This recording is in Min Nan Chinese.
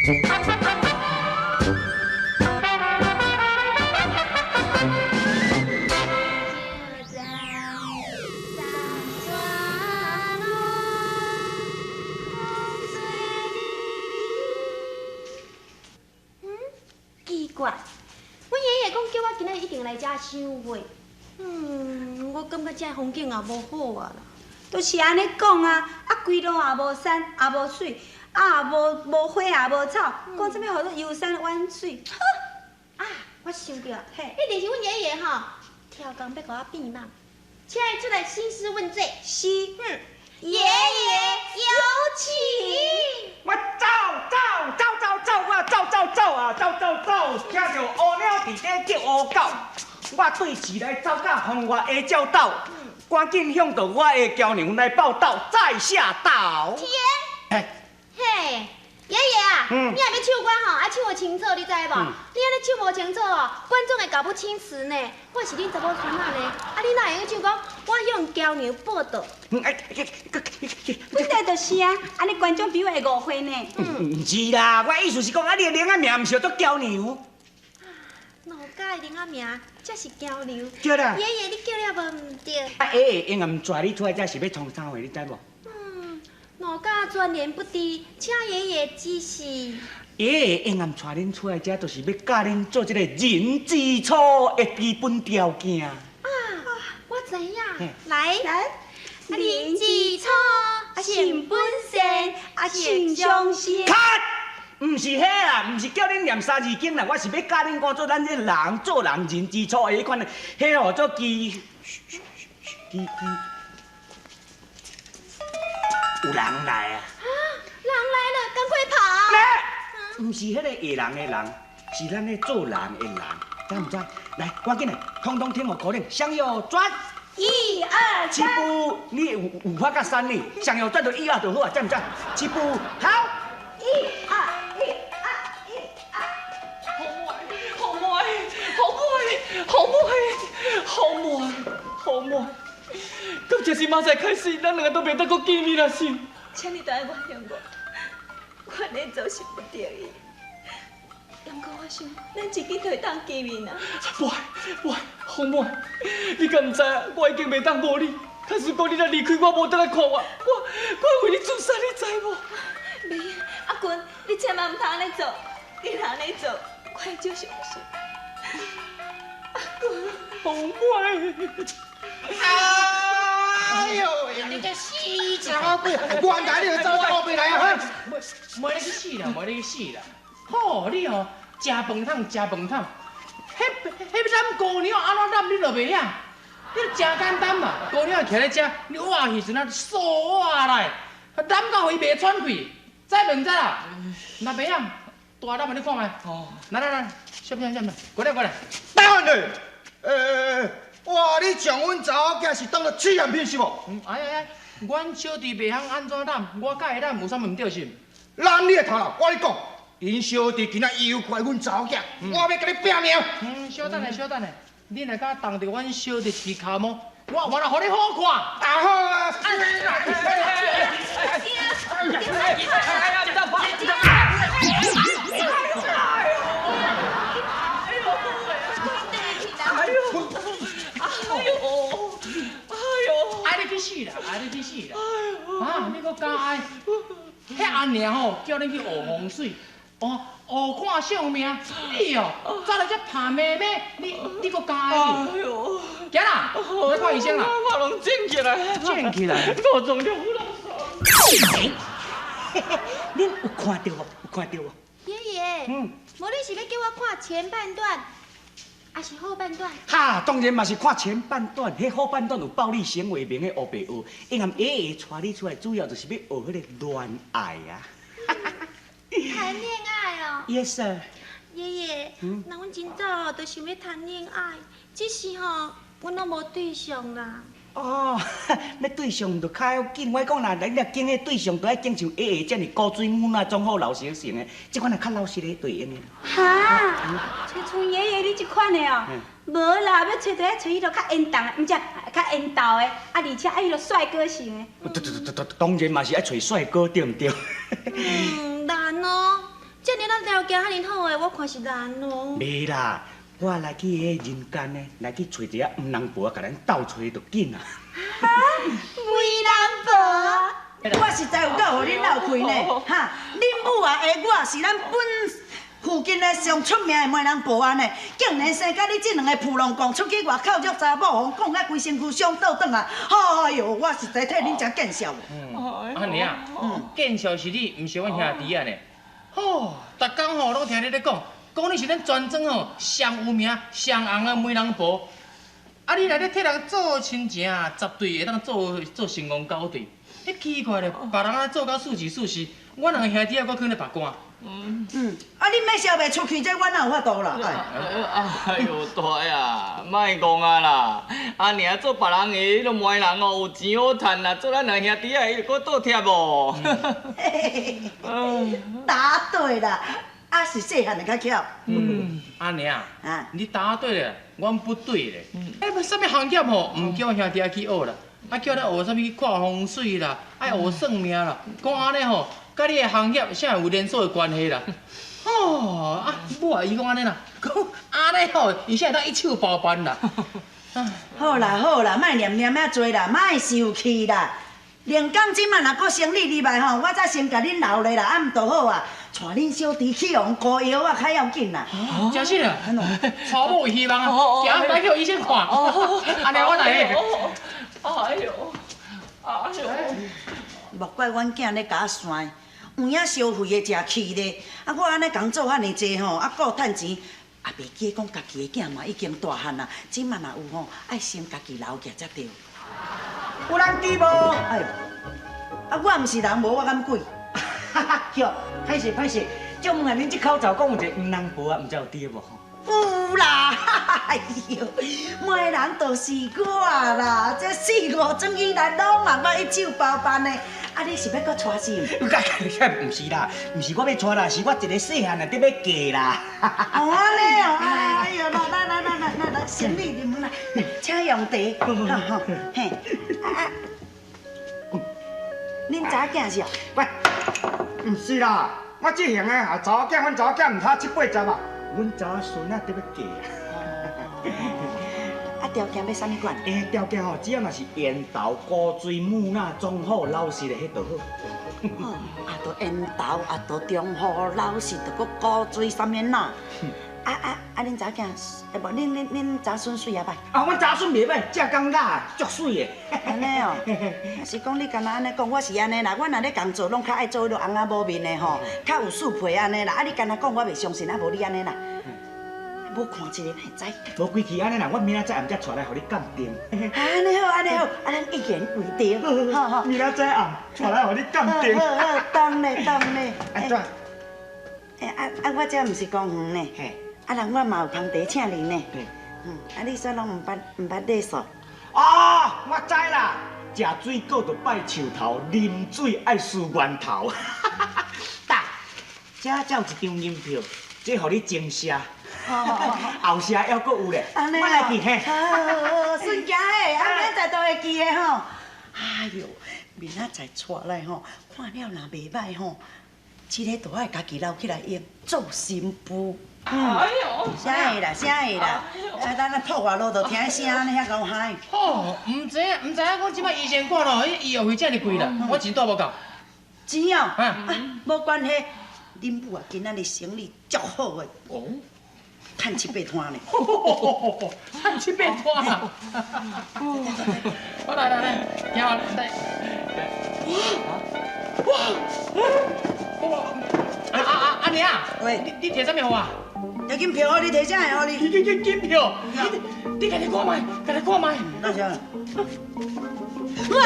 奇怪，阮爷爷讲叫我今仔日一定來遮賞月。我感覺這風景也無好啊啦。就是按呢講啊，啊規路也無山，也無水，啊也無無花也無草，講啥物號做遊山玩水？啊，我想著啊，嘿，一定是阮爺爺吼，刁工欲共我變夢，請伊出來興師問罪。是，爺爺有請。我走走走走走，我走走走啊，走走走，聽著烏鳥佇咧叫烏狗，我對時來走甲風外下照斗，趕緊向著我的嬌娘來報到，在下到。天，嘿，爺爺啊，你若欲唱歌吼，愛唱予清楚，你知無？你按呢唱無清楚哦，觀眾會搞不清詞呢。我是恁查某孫仔呢，啊，你哪會用唱講我向嬌娘報到？本來就是啊，按呢觀眾朋友會誤會呢。毋是啦，我意思是講，啊，你的另仔名毋是叫做嬌娘？奴家的另仔名才是嬌娘。對啦。爺爺，你叫了無毋對？啊，爺爺永遠帶你出來這是欲創啥貨，你知無？奴家專言不知，請爺爺指示。爺爺永遠帶恁出來這，就是欲教恁做這個人之初的基本條件。啊，我知影。來，來，人之初，性本善，啊，性相近。卡，毋是彼啦，毋是叫恁念三字經啦，我是欲教恁講做咱這人做人人之初的彼款的，彼號做基基基。有人來啊！啊，人來了，趕快跑！毋是彼個下人的人，是咱咧做人的人，知毋知？來，趕緊來，統統聽我口令，向右轉，一二七步，你有有法較瘦呢？向右轉就一二就好啊，知毋知？七步，好，一二一二一二。紅妹，紅妹，紅妹，紅妹，紅妹，紅妹。感這是明仔開始，咱兩个都袂當閣見面啊！是。請你著愛原諒我，我按呢做是不得已。毋過我想，咱遲緊就會當見面啊！袂袂，紅妹，你敢毋知影？我已經袂當無你。假使講你若離開我，無轉來看我，我我為你自殺，你知無？袂，阿君，你千萬毋通按呢做，你若按呢做，我會足傷心。阿君，紅妹。哎呦，你這死查某鬼，原來你就走到後邊來啊！袂你去死啦，袂你去死啦！吼，你哦，食飯通食飯通，彼彼攬姑娘按怎攬你就袂曉？你誠簡單嘛，姑娘徛咧遮，你倚去時陣啊，索來，攬到伊袂喘氣，知袂知啦？若袂曉，大攬予你看覓。哦，來來來，啥物啥物，過來過來。等下，欸，哇！你將阮查某囝是當作試驗品是無？哎哎哎，阮小弟袂曉按怎攬，我佮伊攬有啥物毋對是？攬你的頭啦！我跟你講，𪜶小弟今仔誘拐阮查某囝，我欲共你拚命！稍等下，稍等下，你若敢動著阮小弟一支跤毛，我原來予你好看。啊好啊！哎呀，你當跑！愛你去死啦！愛你去死啦！啊，你閣敢愛？彼阿娘吼叫恁去學風水，哦，學看相命，你哦走來遮拍罵罵，你你閣敢愛？哎呦，行啦，來看醫生啦！我攏腫起來，腫起來，我腫了有人。恁有看著無？有看著無？爺爺，無你是欲叫我看前半段，還是後半段？哈，當然嘛是看前半段，彼後半段有暴力行為，明顯烏白學。因為爺爺帶你出來，主要就是欲學彼个戀愛啊。談戀愛哦。 Yes sir。爺爺，那阮真早就想欲談戀愛，只是吼，阮攏無對象啦。哦，欲對象就較要緊。我講啦，你若揀彼對象，都愛揀像爺爺遮爾古錐木衲、忠厚老實型的，這款若較老實的對用的。哈，揣像爺爺你這款的哦，無啦，欲揣就愛揣彼落較緣投的，毋是較緣投的，啊而且愛彼落帥哥型的。對對對對，當然嘛是愛揣帥哥，對毋對？難哦，遮爾條件遐爾好的，我看是難哦。袂啦，我來去彼人間呢，來去揣一个黃人婆，共咱鬥揣就緊啊。媒人婆，我實在有夠予恁鬧開呢，哈！恁母啊，下我是咱本附近的上出名的媒人婆啊呢，竟然生佮你這兩个浮浪貢出去外口約查某，予講甲規身軀傷倒轉啊！哎喲，我實在替恁真見笑。按呢啊，見笑是你，毋是阮兄弟啊呢。吼，逐工吼攏聽你咧講，講你是咱全庄吼上有名、上紅的媒人婆。啊，你若咧替人做親情啊，絕對會當做做成功九對。彼奇怪咧，別人啊做到四時四時，阮兩個兄弟仔閣囥咧別官。啊，恁欲燒袂出去，這我哪有法度啦？哎喲，大啊，莫講啊啦，阿娘做別人的彼个媒人哦，有錢好趁啦，做咱兩兄弟仔，伊就閣倒貼無。答對啦，啊是細漢的較巧。阿娘，你答對了，阮不對咧。哎，啥物行業吼，毋叫兄弟仔去學啦，啊叫咱學啥物看風水啦，愛學算命啦，講按呢吼，佮你的行業啥會有連鎖的關係啦。哦，啊母啊，伊講按呢啦，講按呢吼，伊才會當一手包辦啦。好啦好啦，莫念念遐濟啦，莫受氣啦。連江這馬若閣生理禮拜吼，我才先共恁留咧啦，啊毋就好啊，帶恁小弟去予人膏藥啊，較要緊啦。真實啊，娶某有希望啊，行來去予醫生看。按呢我來。哎喲，哎喲。莫怪阮囝咧共我搧，有影消費的誠氣咧。啊，我按呢共做遐爾濟吼，啊，顧趁錢，也袂記講家己的囝嘛已經大漢啊，這馬若有吼，愛先家己留起才對。有人佇無？哎喲，啊，我毋是人，無我敢鬼。哈哈，哟，歹勢歹勢，借問下恁這口罩講有一個黃人婆啊，毋知有佇無？有啦，哎喲，媒人就是我啦，這四五庄以來攏嘛我一手包辦的。啊，你是欲閣娶是毋？毋是啦，毋是我欲娶啦，是我一个細漢啊，得欲嫁啦。哦，按呢哦，哎喲，來來來來來來來，行李入門來，請用茶，好好，嘿，啊啊，恁查囝是哦？喂，毋是啦，我這型的啊，查某囝，阮查某囝毋差七八十啊，阮查孫仔得欲嫁啊。啊，條件欲啥物款？欸，條件吼，只要若是緣投、古錐、木訥、忠厚、老實的，彼就好。哦，啊，都緣投，啊，都忠厚老實，著閣古錐啥物哪？啊啊啊！恁查囝，欸無，恁查孫媠猶歹？啊，阮查孫袂歹，正港仔，足媠的。按呢哦，是講你敢若按呢講，我是按呢啦。我若咧工作，攏較愛做彼落翁仔某面的吼，較有速配按呢啦。啊，你敢若講，我袂相信，啊，無你按呢啦。無看一个哪會知？無規氣按呢啦，我明仔載暗才帶來予你鑑定。按呢好，按呢好，啊，咱一言為定。好好。明仔載暗帶來予你鑑定。好好，當咧當咧。按怎？欸啊啊！我這毋是公園呢。啊，人我嘛有捧茶請恁呢。啊，你煞攏毋捌禮數？哦，我知啦，食水果就拜樹頭，啉水愛思源頭。噠，這才有一張銀票，這予你前謝。後謝猶閣有咧，我來去嘿。好，好，順行的，啊，明仔載都會記的吼。哎喲，明仔載帶來吼，看了若袂䆀吼，這个都愛家己留起來用做新婦。哎喲，啥會啦，啥會啦？啊，咱咧破外路就聽聲按呢遐𠢕嗨。吼，毋知影，毋知影講這擺醫生看咯，彼醫藥費遮爾貴啦，我錢帶無夠。錢哦，啊，無關係，恁母啊，今仔日生理足好的。哦。趁七八攤呢。趁七八攤啊！我來來來，行來。哇！哇！啊啊啊！阿娘，喂，你提啥物予我？摕金票，你提啥會予你？金票，你家己看覓，家己看覓。多謝。哇！